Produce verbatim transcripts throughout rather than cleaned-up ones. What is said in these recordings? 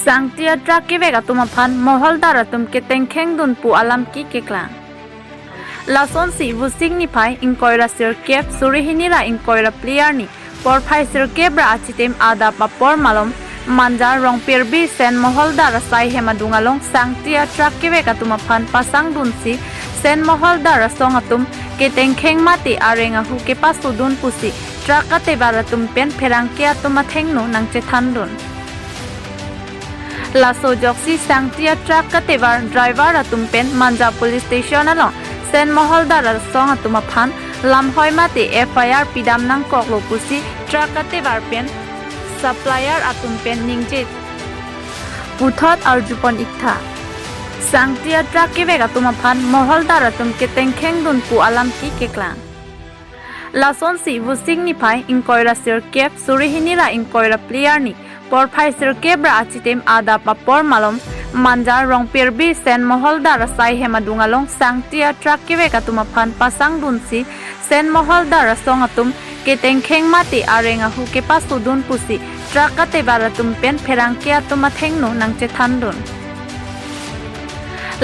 Sangti a truck kevek atum aphan moholdar atum ketengkheng dun pu alam ke keklang. Lasonsi Vosik niphai ingkoi ra sirkep suri hini ra ingkoi ra phli arni porphai sirkep ra achitim adap apor malom Manja Rongpirbi Sen Moholdar asai hem adung along sangti a truck kevek atum aphan pasang dunsi Sen Moholdar asong atum ketengkheng mate areng ahu kepaso dun pusi truck atebar atum pen pherangke atum athengno nangchethan dun. Laso ajoksi sangti a truck atebar driver atum pen Manja Police Station along Sen Moholdar asong atum aphan lamhoi mate F I R pidam nangkoklo pusi truck atebar pen supplier atum pen ningje puthot arjupon iktha. Sangti a truck kevek atum aphan moholdar atum ketengkheng dun pu alam ke keklang. Lasonsi Vosik niphai ingkoi ra sirkep suri hini ra ingkoi ra phli arni porphai sirkep ra achitim adap apor malom Manja Rongpirbi Sen Moholdar asai hem adung along sangti a truck kevek atum aphan pasang dunsi Sen Moholdar asong atum ketengkheng mate areng ahu kepaso dun pusi truck atebar atum pen pherangke atum athengno nangchethan dun.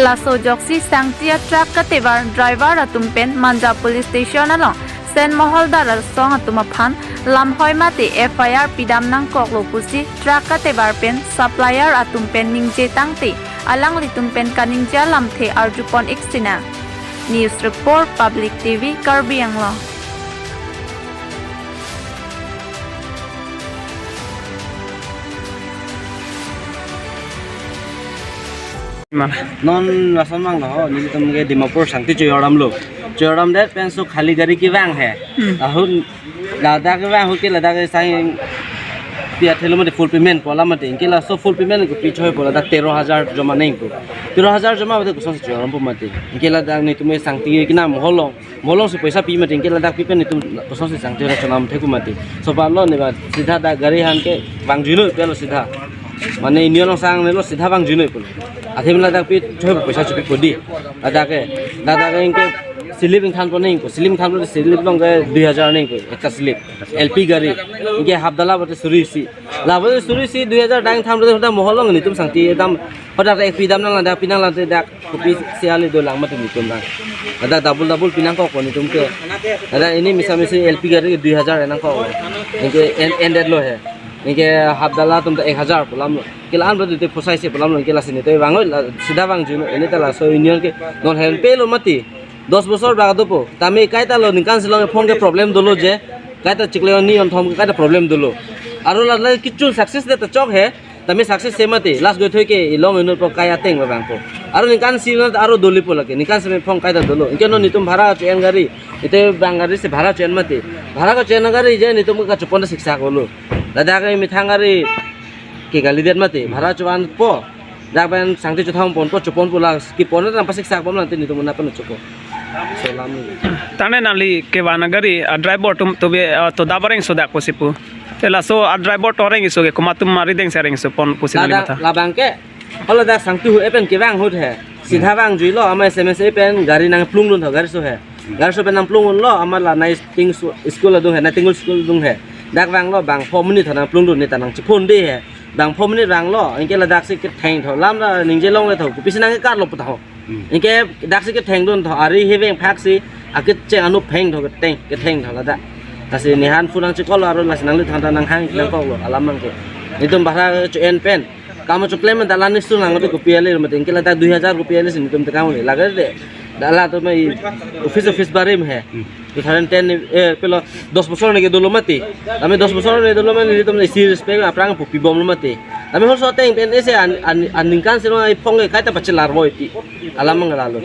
Laso ajoksi sangti a truck atebar driver atum pen Manja Police Station along Sen Moholdar asong atum aphan lamhoi mate F I R pidam nangkoklo pusi truck atebar pen supplier atum pen ningje tangte alanglitum pen kaningje alamthe arjupon ik sinang. News report, Public T V, Karbi Anglong. Non lason abang lo, nelitum ke Dimapur sangti choyordamlo. Choyordamdet pen so khali gari kevang he. Hmm. Ahut ladak kevang ahut ke ladak ke sang pi athelo mate full payment pu alam mate. Anke laso full payment ke pi choi pu ladak tero hajar joma nangpo. Tero hajar joma mate kosonsi choyordampo mate. Anke ladak nelitum ke sangti ke kinam holong. Molong si poisa pi mate anke ladak pi pen nelitum kosonsi sangti ra chonam thekpo mate. Sopa lo ne ba sidha dak gari aphan ke vangjuinoi pulo sidha. Mane ini along sang ne lo sidha vangjuinoi pulo. Athe mane ladak pi choi poisa chopipo dei. Ladak ke, ladak ke anke slip ingthanpo nangpo. Slip ingthanpo, slip along ke dui hajar nangpo ekta slip. L P gari. Anke hapdala mate suri isi. Lapu suri isi dui hajar dang ingthanpo, hoda mohol along nelitum sangti dam. Hoda ek pi dam nang ladak pi nang ladak dak kopi si ale dolang mate nelitum dang. Ladak double double pi nangkokpo nelitum ke. Ladak ini misa misi L P gari dui hajar nangkok. Anke en, endetlo he. Anke hapdala atum ta ek hajar pu alamlo. Ke la-an berarti te posaise pu alamlo. Anke lasi nelitum vangoi la sidha vangjuinoi, ini ta laso union ke non helpelo mate. Dos bosor bak dopo. Tame kaita lo ningkan si long ephong ke problem dolo je. Kaita chiklo ni on thom kaita problem dolo. Aro la la kichun success det ta chok he. Tame success se mate. Last goi thoi ke ilong inut po kai ateng lo bang po. Aro ningkan si lo aro dolipo lake. Ningkan si ephong kaita dolo. Anke non nelitum bhara cho-en gari. Ite bang gari si bhara cho-en mate. Bhara cho-en gari je nelitum kachopon ta siksak lo. Ladak ke methang gari ke kalidet mate. Bhara cho-anpo. Dak pen sangti chothang ponpo, choponpo la kepon ta pasiksak bom lang te nelitum nangpachokpo. So alam ni. Tangte nangli kevan agari a driver atum tobe, ah, to dabareng so dak pusi pu. Te laso a driver to areng iso ke komat atum arideng si areng iso pon pusi nangli matha. Ladak labang ke. Hala dak sangti hu epen kevang ahut he. Sidha vangjuilo ama S M S epen gari nangplung dun tho gari so he. Gari so pen nangplung dunlo ama la nai ting su-, school adung he, nai tingul school adung he. Dak vanglo bang four minute tho nangplung dun ne ta nangchephon dei he. Bang four minute vanglo, anke ladak si ketheng tho, lam la ningje longle tho, kopisi nangkekar lo pu tho. Hmm. Anke dak si ketheng dun tho, ari heveng phak si, akecheng anu pheng tho keteng, ketheng tho ladak. Lasi ne han fu nangchekol lo, aro lasi nangli thanta nanghang nangkok lo, alam nangke. Nelitum bhara cho-en pen, kam choklem dalan ni su nang kopi ale mate, anke ladak dui hajar kopi ale si nelitum tekang le, lagade. Dalan to mai office office barim he. Hmm. Two thousand ten ni, eh, pelo dos bosor ni ke dolo mate. Tame dos bosor ni dolo mate nelitum isi respect aphrang pu pibomlo mate. Tame hor so ateng pen ese an, an, an ningkan si long ephong ke kaita pachelar voi ti. Alam mang lalo.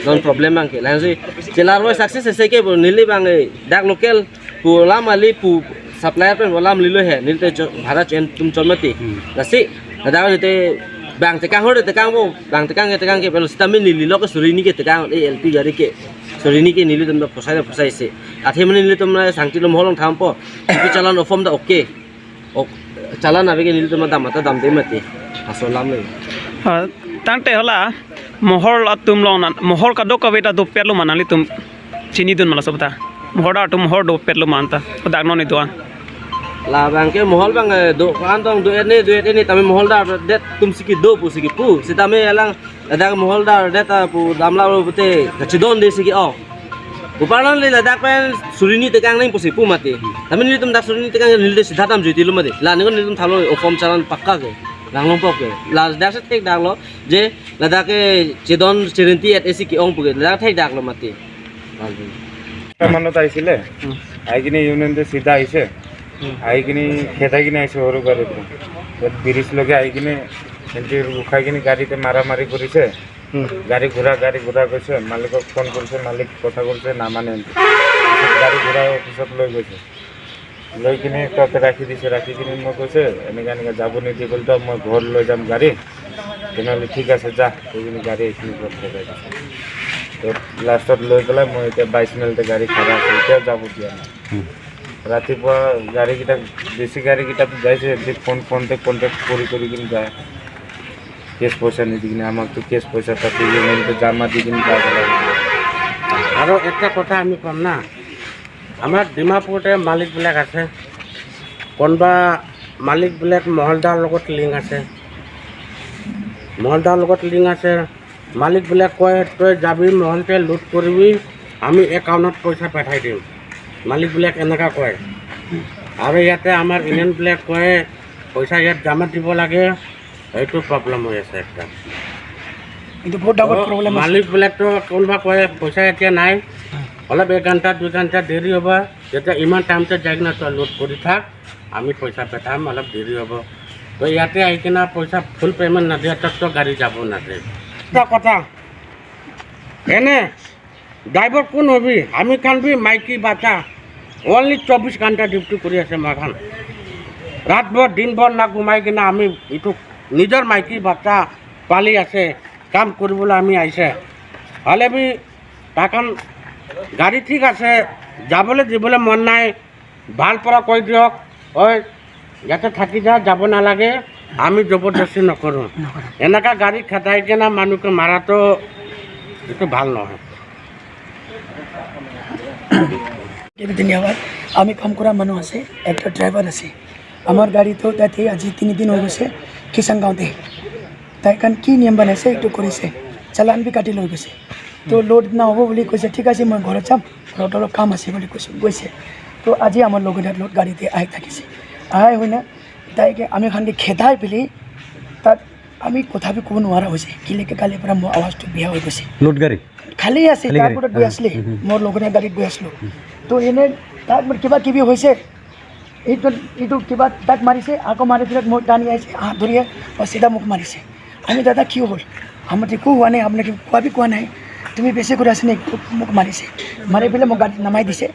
Non problem mang ke. Langsung chelar voi success ese ke bo neli bang eh, dak local pu alam ali pu supplier pen alam lilo he. Neli te cho-, bhara cho-en atum chon mate. Hmm. Lasi ladak neli te bang tekang hor tekang bo, bang tekang ke tekang ke pelo sitame neli lo ke suri ni ke tekang eh L P gari ke. Suri ni ke nelitum ta posailo posaise. Athe mane nelitum ta sangti lo mohol along thanpo. Ipi challan ofom ta okay. Ok, challan ave ke nelitum ta dam ta damde mati. Laso alam le. Ah, tangte hala mohol atum along nan, mohol kadokave ta dopetlo ma nanglitum chinidun ma laso ta. Mohol atum mohol dopetlo ma anta. Dak non iduan. Labang ke mohol abang, eh, do, kantong do-et ne, do-et ne, tame mohol dardet atum si kedo pusi kepu. Sitame alang, ladak mohol dardet apu damlo pute kachedonde si ke-ong. Pu parlon le ladak pen suri ni tekang nangji pusi pu mati. Tame nelitum dak suri ni tekang neli de sidha dam juiti lo mati. La ningko nelitum thalo o form challan pakka ke. Langlong pok ke. Ladak si thekdaklo je ladak ke chedon cherinti-et si ke-ong pu ke. Ladak thekdaklo mati. Manot aisile. Hmm. Ahi kini union te sidha aise. Hmm. Ahi kini kheta kini aise horu gari te. Bridge loge ahi kini enti rukhai kini gari te mara mari korise. Hmm. Gari ghura, gari ghura koise, malikok phone korise, malik kotha korise, namane. Gari ghura office ot loi koise. Loi kini ta rakhi dise, rakhi kini moi koise, "Eneka eneka jabo nidi," kole, "To moi ghor loi jam gari." Tenehole thik ase, ja, koi kini gari ekini ghor loi jam. To last ot loi pelai moi ete bais mile te gari khara ase, ete jabo dia nai. Hmm. Ratipua gari kita, besi gari kita jaise, di phone phone te contact kori kori kini jai. Cash poisa nidi kini, amak to cash poisa ta nidi, neli to jama di kini jai pelai. Aro ekta kotha ami kom na. Amar Dimapur te malik black ase. Konba malik black mohol dar logot link ase. Mohol dar logot link ase. Malik black koi, "Tui jabi mohol te loot koribi, ami account ot poisa pathai dim." Malik black eneka koi. Aro yate amar Indian black koi, "Poisa yat jama dibo lage." Eitu problem hoi ase ekta. Etu bahut dangor problem ase. Malik black to konba koi, "Poisa yate nai. Olop ek ghanta, dui ghanta deri hobo. Yate iman time te jai kena to loot kori thak. Ami poisa petham, olop deri hobo." To yate ahi kena poisa full payment nadia tak to gari jabo nade. Ta kotha. Ene, driver kun hobi? Ami khan bi maiki bacha. Only chobis ghanta duty kori ase moi khan. Rat bhor, din bhor na ghumai kena ami etu nijor maiki bacha pali ase. Kam koribole ami aise. Hole bi ta khan gari thik ase, jabole dibole mon nai. Bhal pora koi diok, "Oi, yate thaki ja, jabo nalage, ami jobordosti nokoru." Nokoru. Eneka gari khatai kena manu ke mara to, etu bhal nohoi. ধন্যবাদ। আমি কাম কৰা মানুহ আছে, একটা ড্ৰাইভাৰ আছে। আমাৰ গাড়ীটো তাতে আজি তিনিদিন হৈ গৈছে, কিষাণ গাঁৱতে। তাই কাৰণ কি নিয়ম বনাইছে, এইটো কৰিছে, চালান বি কাটি লৈ গৈছে। তো লোড নহ'ব বুলি কৈছে, ঠিক আছে, মই ঘৰত যাম, ঘৰত অলপ কাম আছে বুলি কৈছে, গৈছে। তো আজি আমাৰ লগৰীয়া লোড গাড়ীতে আহি থাকিছে, আহি হয় না, তাইকে আমি খানকে খেদাই পেলাই তাত আমি কথা বি ক'ব নোৱাৰা হৈছে। কিলেকে কালিৰ পৰা মোৰ আৱাজটো বেয়া হৈ গৈছে। লোড গাড়ী? খালী আছে, খালী তাৰ গাড়ী? ওপৰত গৈ আছিলে, হুম, হুম। মোৰ লগৰীয়া গাড়ীত গৈ আছিলো। হুম। তো এনে তাত মোৰ কিবা কিবি হৈছে, এইটো, এইটো কিবা তাক মাৰিছে, আকৌ মাৰি পেলাই মই টানি আহিছে, হাত ধৰিয়ে, "অ, চিধা মোক মাৰিছে।" আমি, "দাদা, কি হ'ল?" "আমাৰতো একো হোৱা নাই, আপোনাক খোৱা বি খোৱা নাই, তুমি বেছি কৰি আছে নেকি?" মোক মাৰিছে, মাৰি পেলাই মোক গাড়ীত নমাই দিছে,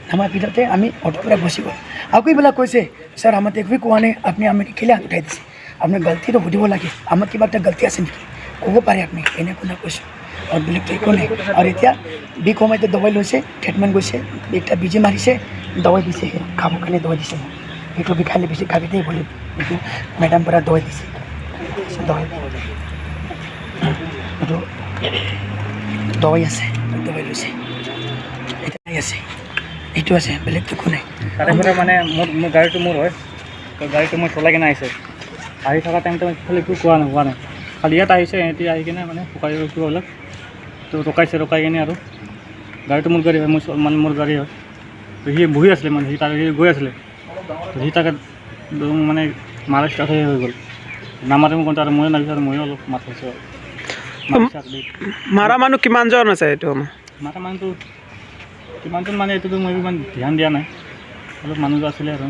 নমাই পেলাওঁতে আমি অটোৰ পৰা গুচি গ'ল। আকৌ এইবিলাক কৈছে, "ছাৰ, আমাৰতো একো খোৱা নাই, আপুনি আমাক কেলে হাত উঠাই দিছে? আপোনাৰ গলতিটো সুধিব লাগে, আমাৰ কিবা এটা গলতি আছে নেকি, ক'ব পাৰে আপুনি," এনেকুৱা কৈছে। আৰু বেলেগতো একো নাই। আৰু এতিয়া বিষ কমাইতে দৱাই লৈছে, ট্ৰিটমেণ্ট গৈছে, একটা বেজি মাৰিছে, দৱাই দিছে, খাবৰ কাৰণে দৱাই দিছে মোক। এইটো বিষালে বেছি খাবি দেই বুলি এইটো মেডাম পৰা দৱাই দিছে। দৱাই, এইটো দৱাই আছে, দৱাই লৈছে। এটা আছে, এইটো আছে, বেলেগতো একো নাই। তাতে মানে, মানে মোৰ, মোৰ গাড়ীটো মোৰ হয়, তো গাড়ীটো মই চলাই কিনে আহিছোঁ। আহি থকা টাইমতে মই খালি একো কোৱা নাই, হোৱা নাই। খালি ইয়াত আহিছে, সিহঁতি আহি কিনে মানে শুকাই কিবা অলপ তো ৰখাইছে, ৰখাই কিনে আৰু গাড়ীটো মোৰ গাড়ী হয়, মোৰ চ-, মানে মোৰ গাড়ী হয়। তো সি বহি আছিলে, মানে সি তাৰ, সি গৈ আছিলে। তো সি তাকে একদম মানে মাৰা ষ্টাৰ্ট হৈ, হৈ গ'ল। নামাৰে মই কওঁতে আৰু ময়ো নামাৰিছোঁ আৰু ময়ো অলপ মাৰিছোঁ আৰু। মাৰিছে আৰু দেই। মাৰা মানুহ কিমানজন আছে এইটো? মাৰা মানুহটো কিমানজন মানে এইটোতো মই ইমান ধ্যান দিয়া নাই, অলপ মানুহ আছিলে আৰু।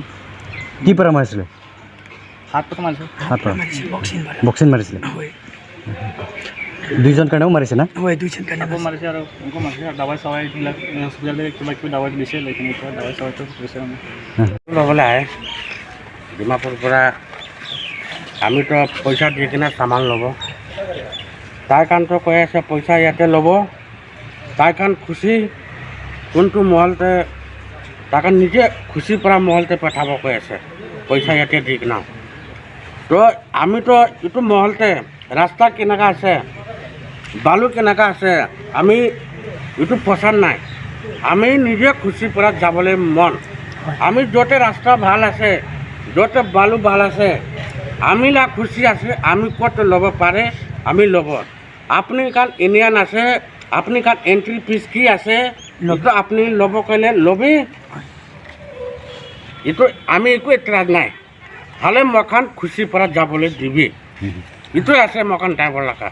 কি পৰা মাৰিছিলে? হাত প্ৰথম মাৰিছে। হাত পৰা? মাৰিছে, বক্সিং মাৰা। বক্সিং মাৰিছিলে? হয়। দুইজন কাৰণেও মাৰিছে না? হয়, দুইজন কাৰণে আকৌ মাৰিছে। মাৰিছে আৰু আকৌ মাৰিছে আৰু দাৱাই চাৱাই এইবিলাক, এ, হস্পিটেলতে কিবা কিবি দাৱাই দিছে, লেকিন এতিয়া দাৱাই চাৱাইটো কৰিছে মানে। হুম। ল'বলৈ আহে ডিমাপুৰ পৰা। আমিতো পইচা দি কিনে চামান ল'ব। তাৰ কাৰণেতো কৈ আছে পইচা ইয়াতে ল'ব। তাই খান খুচি কোনটো মহলতে, তাই খান নিজে খুচি পৰা মহলতে পঠাব কৈ আছে, পইচা ইয়াতে দি কিনা। তো আমিতো এইটো মহলতে ৰাস্তা কেনেকা আছে, বালু কেনেকা আছে, আমি এইটো পচন্দ নাই। আমি নিজে খুচি পৰা যাবলৈ মন। আমি য'তে ৰাস্তা ভাল আছে, যত বালু বাল আছে, আমি লা খুশি আছে, আমি কত লব পারে, আমি লব। আপনি কান ইউনিয়ন আছে, আপনি কান এন্ট্রি ফিস কি আছে, লব। তো আপনি লব কইলে লবে। এইটো আমি একো এতরাজ নাই। হলে মখান খুশি পারা যাবলে দিবি। এইটো আছে মখান টাইপর লাগা।